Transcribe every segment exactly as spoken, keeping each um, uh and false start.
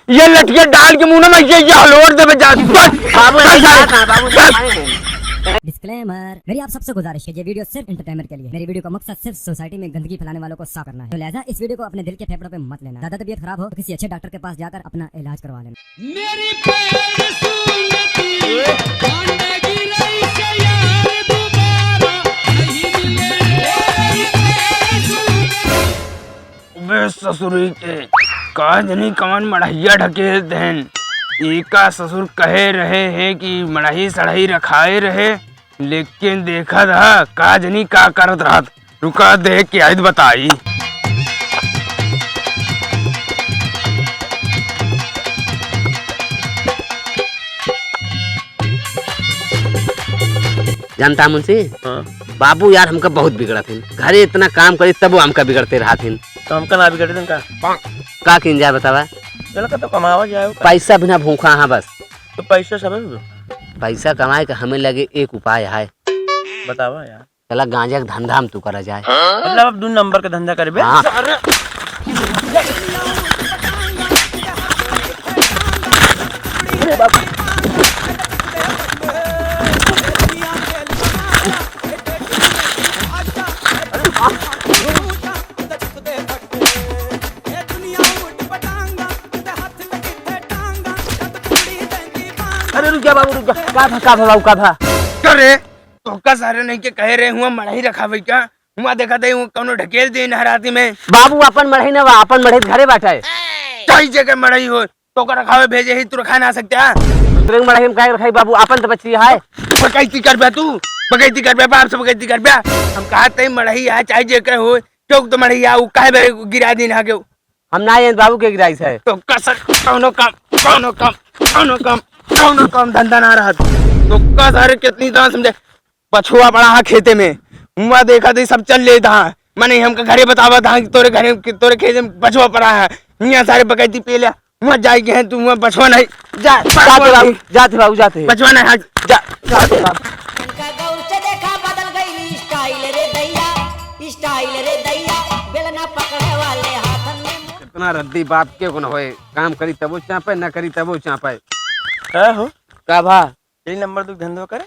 ये लठिया डाल के मुंह में ये, ये हलोर देवे जा। बस, बाबू, बस, ऐसा बस, ना, बाबू, बस। ऐसा नहीं। Disclaimer, मेरी आप सबसे गुजारिश है, ये वीडियो सिर्फ एंटरटेनमेंट के लिए है। मेरी वीडियो का मकसद सिर्फ सोसाइटी में गंदगी फैलाने वालों को साफ करना है। तो लिहाजा इस वीडियो को अपने दिल के फेफड़ों पे मत लेना। ज्यादा तबीयत खराब हो तो किसी अच्छे डॉक्टर के पास जाकर अपना इलाज करवा लेना। मेरी पैर सूंघती कांड गिरई से यार दोबारा नहीं मिले। मेरी पैर सूंघती। अबे ससुरी के, का जनी कवन मड़हिया ढकेल देन। एका ससुर कहे रहे हैं कि मड़ही सड़ही रखाए रहे, लेकिन देखत ह, का जनी का करत रहत। रुका, देख के आइत बताई। जानता मुंशी, हाँ। बाबू यार हमका बहुत बिगड़त हिन। घरे इतना काम करी तबो हमका बिगड़ते रहत हिन। तो हमका ना बिगड़े देन का? का किन जाए बतावा? चलो का तो कमावा जाए। पैसा बिना भूखा हाँ बस। तो पैसा सब है। पैसा कमाए का हमें लगे एक उपाय है। बतावा यार। चला गांजा के धंधा हम तू करा जाए। मतलब अब दू नंबर के धंधा करबे? हाँ। अरे रुक जा बाबू, रुक जा। का भा, का भा बाबू, का भा? अरे तोहका सारे नहीं के कहे रहे हुआ मड़ही रखावे का? हुआ देखा दे, हुआ कौनो ढकेल दे नहराती में। बाबू, अपन मड़ही ना बा, अपन मड़ही घरे बाटे। चाही जेकर मड़ही हो, तोहका रखावे भेजे ही, तू रखा ना सकता। दूसरे के मड़ही में काहे रखाई बाबू, अपन तो बची है। बकैती करबे तू, बकैती करबे, बाप से बकैती करबे। हम कहा तई मड़ही आ, चाही जेकर हो, चौक तो मड़ही आ, उ काहे बे गिरा दीन आगे। हम ना आइन बाबू के गिराइस है। तोहका सर कौनो काम, कौनो काम, कौनो काम, कौनो काम धंधा ना रहत। तोहका सारे कितनी दान समझे। बछुआ पड़ा है खेते में, हुआ देखा दे सब चल लेता है। मने हमका घरे बतावा था कि तोरे घरे, कि तोरे खेते में बछुआ पड़ा है। मियाँ सारे बकैती पे लिया, हुआ जाए के है तू, हुआ बछुआ नहीं। जा, बछुआ जाते बाबू, नहीं। जाते बाबू, जाते हैं। बछुआ नहीं, हाँ। जा, जाते बाबू। इनका गौर से देखा, बदल गई स्टाइल रे दैया, स्टाइल रे दैया, बेलना पकड़े वाले हाथन में। कितना रद्दी बाप के गुण होए, काम करी तबो चापे, ना करी तबो चापे। का हो? का भा? यही नंबर दू धंधो करे।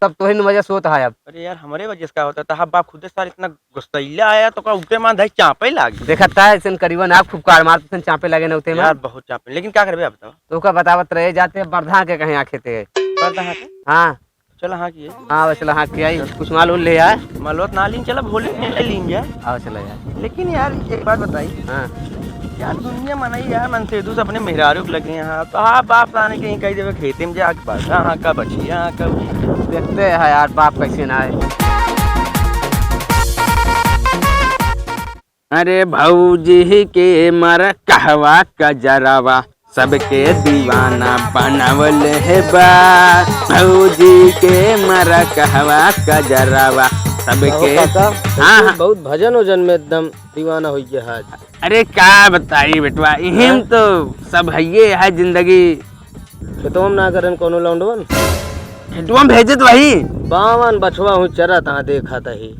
तब तोही न वजह से होत है अब। अरे यार, हमरे वजह से का होता? तहार बाप खुदे सार इतना गुस्सैला आया, तो का उठे मान धाई चापे लागी। देखत है, ऐसन करीबन आप खूब कार मारत, ऐसन चापे लागे न उठे मान। यार, बहुत चापे, लेकिन का करबे आप बतावा? तो का बतावत रहे, जाते बरधा के कहीं आखे थे। बरधा के? हाँ। चला हाँ किए। हाँ, बस चला हाँ किए आई। कुछ माल उल ले आए। मालवत ना लीन, चला भोले ले लीन जा। आओ चला यार। लेकिन यार, एक बात बताई। हाँ। यार, दुनिया मनई यार, मन से दूस अपने मेहरारू के लगे हैं। तो हाँ, बाप साने कहीं कही देवे खेते में जाके बस, हाँ, हाँ, का बची, हाँ, का बची। देखते हैं यार, बाप कैसे ना आए। अरे भौजी के मर कहवा कजरवा, सबके दीवाना बनवल है बा। भौजी के मर कहवा कजरवा, सबके कहो काका, हाँ, हाँ। बहुत भजन वजन में एकदम दीवाना हो गया है आज। अरे का बताई बेटवा, इहिम हाँ? तो सब है, ये है जिंदगी। खेतवा में ना करन कोनो लौंडवन? खेतवा में भेजत वही। बावन बछवा हूँ चरत हाँ देखत ही।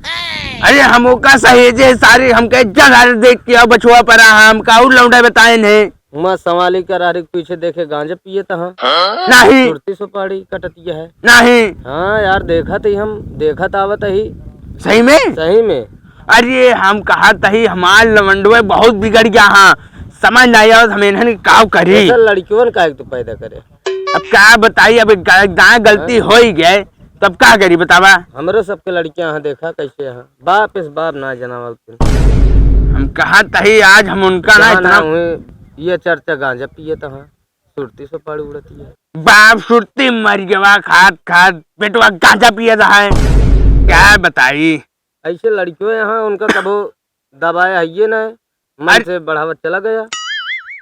अरे हम ओका सहेजे सारी, हमके इज्जत सारे देख के अब बछवा परा है, हमका और लौंडा बताए ने। हुआ संवाली का राहरी के पीछे देखे गांजा पिए तहाँ। नहीं। सुरती सुपारी कटतिया है। नहीं। हाँ यार, देखत ही हम, देखत आवत ही। सही में? सही में। अरे हम कहा तही हमार लवंडवे बहुत बिगड़ गया हाँ, समझ ना आवत हम इन्हन काव करी। ऐसा लड़कियों का एक तो पैदा करे। अब का बताई, अब ग-, दाएं गलती हाँ? हो ही गए, तब का करी बतावा? हमरो सबके लड़कियां हाँ देखा कैसे हाँ, बाप इस बाप ना जनावल फिर। हम कहा तही आज हम उनका ना जहाँ इतना ना हुए, ये चर्चा गांजा पिए तो हाँ, सुरती से पड़ उड़ती है। बाप सुरती मर गवा खात खात, बेटवा गांजा पिए रहा है, क्या बताई? ऐसे लड़कियों यहाँ उनका कबो दबाया है ये ना, मन अरे से बढ़ावत चला गया।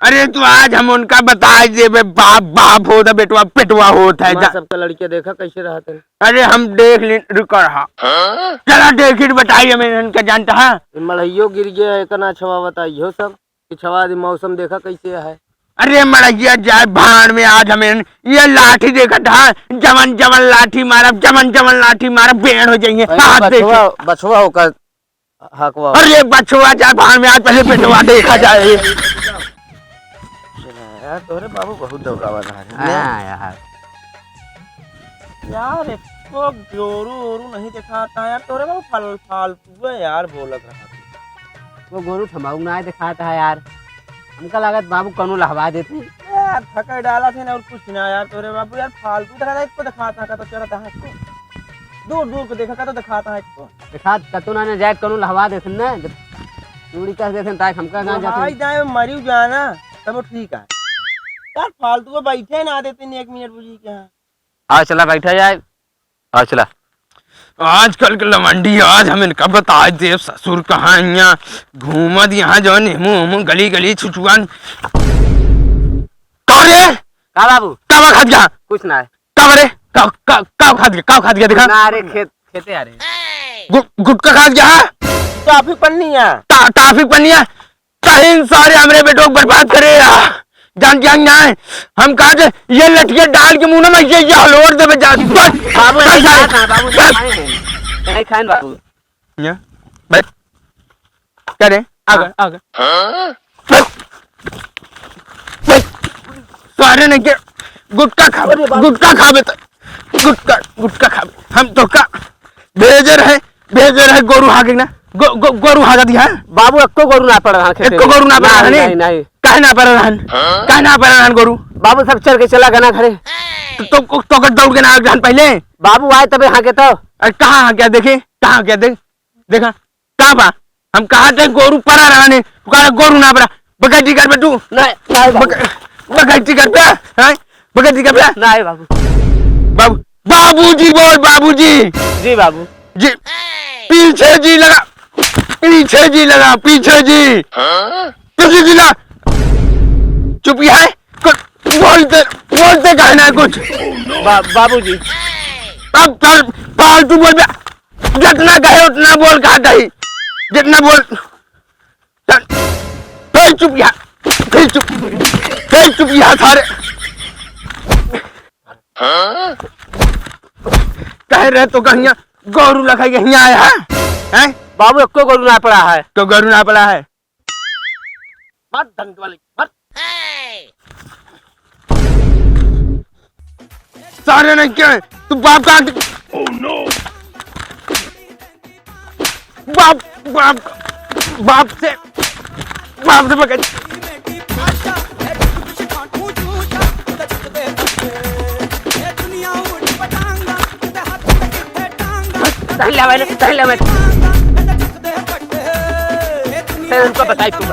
अरे तो आज हम उनका बता देबे, बाप बाप होता, बेटवा पेटवा होता है। माँ जा- सबका लड़कियाँ देखा कैसे रहते हैं। अरे हम देख ले, रुक रहा। हाँ? चला देखी बताई, हम इनका जानता है। ये मड़हियो गिर गया है, इतना छवा बताइयो सब कि छवा दी, मौसम देखा कैसे है। अरे मड़हिया जाए भाड़ में, आज हमें ये लाठी देखा था, जवन जवन लाठी मारा, जवन जवन लाठी मारा, बेड़ हो जाइए। अरे हाथ देखे। बछवा, बछवा होकर हकवा। अरे बछवा जाए भाड़ में, आज पहले पेटवा देखा जाए। यार, तोहरे बाबू बहुत दौड़ावा रहा है। हाँ यार। यार, एको गोरू ओरू नहीं देखाता है यार, तोहरे बाबू फाल-, फालतू है यार, बोलत रहा। वो गोरू ठमाऊ ना देखाता है यार, हमका लागत बाबू कौनो लहवा देते। यार, थके डाला थे ना और कुछ ना यार, तोहरे बाबू यार फालतू देखाता है, एको देखाता है, का तो चलता है एको। दूर दूर को देखा, का तो देखाता है एको। देखात कतो ना, ना जाए, कौनो लहवा देसन ना, जब चूड़ी कस देसन, ताकि हमका गाँव जाते। लहाई जाए, मरियो जाना, तब वो ठीक है। यार, फालतू में बैठे ना देते नहीं एक मिनट बुझी के यहाँ। आ चला, बैठा जाए। आ चला। आजकल के लवंडी, आज हम इनका बताए देव ससुर कहाँ यहाँ घूमत, यहाँ जो निमू उमू गली गली छुछुआन। का रे? का बाबू? का बा खात गया? कुछ ना है। का बा रे? का, का, का खात गया? का खात गया? दिखा। ना रे, खेत, खेते आ रहे। गु-, गुटखा खात गया? टॉफी पन्नी है। टा-, टॉफी पन्नी है? तहिन सारे हमरे बेटो को बर्बाद करे आ। जान क्या ना है? हम कहा थे, ये लठिया डाल के मुंह में ये, ये हलोर देवे जा। बाबू, नहीं खाए ना, बाबू, नहीं खाए। नहीं खाए बाबू। या, बैठ। का रे? आ गए, आ गए। बैठ। बैठ। सारे ने के गुटखा खा, अरे बाबू। गुटखा खाबे त, गुटखा, गुटखा खाबे। हम तो का भेजे रहे, भेजे रहे गोरू हागे ना। गो-, गो-, गोरू हागा दिया? बाबू, एको गोरू ना पड़ रहा खेते एको में। गोरू ना पड़ रहा नहीं, है? नहीं, नहीं। काहे ना पड़ रहा है? काहे ना पड़ रहा है गोरू? बाबू, सब चल के चला गना घरे। तो, तो, तो, तो कर दौड़ के ना आ जान पहले। बाबू आए तबे हागे तो। अरे कहाँ हागे देखे? कहाँ हागे देख? देखा, का बा? हम कहा थे गोरू पड़ा रहा ने, तू कहा गोरू ना पड़ा। बगैती कर बे तू। नहीं, नहीं बाबू। बग-, बगैती कर बे, हैं? बगैती कर बे। नहीं बाबू। बाबू, बाबूजी बोल, बाबूजी। जी बाबू। जी, पीछे जी लगा, पीछे जी लगा, पीछे जी। पीछे जी लगा। चुप ही है। कुछ बोलते, बोलते कहना है कुछ। बा-, बाबूजी। अब चल, फालतू बोल बे। जितना कहे उतना बोल, कहा कही। जितना बोल। चल। फिर चुप यहाँ, फिर चुप, फिर चुप यहाँ सारे। कह रहे तो कहिया गोरू लखा यहीं आया है, हैं? बाबू, एको गोरू ना पड़ा है। तो गोरू ना पड़ा है? मत धंधे वाले, मत। सारे नहीं क्या है? तू बाप का। Oh no! बाप, बाप, बाप से, बाप से पकड़। पहले वाले, पहले वाले। फिर उनको बताई तू।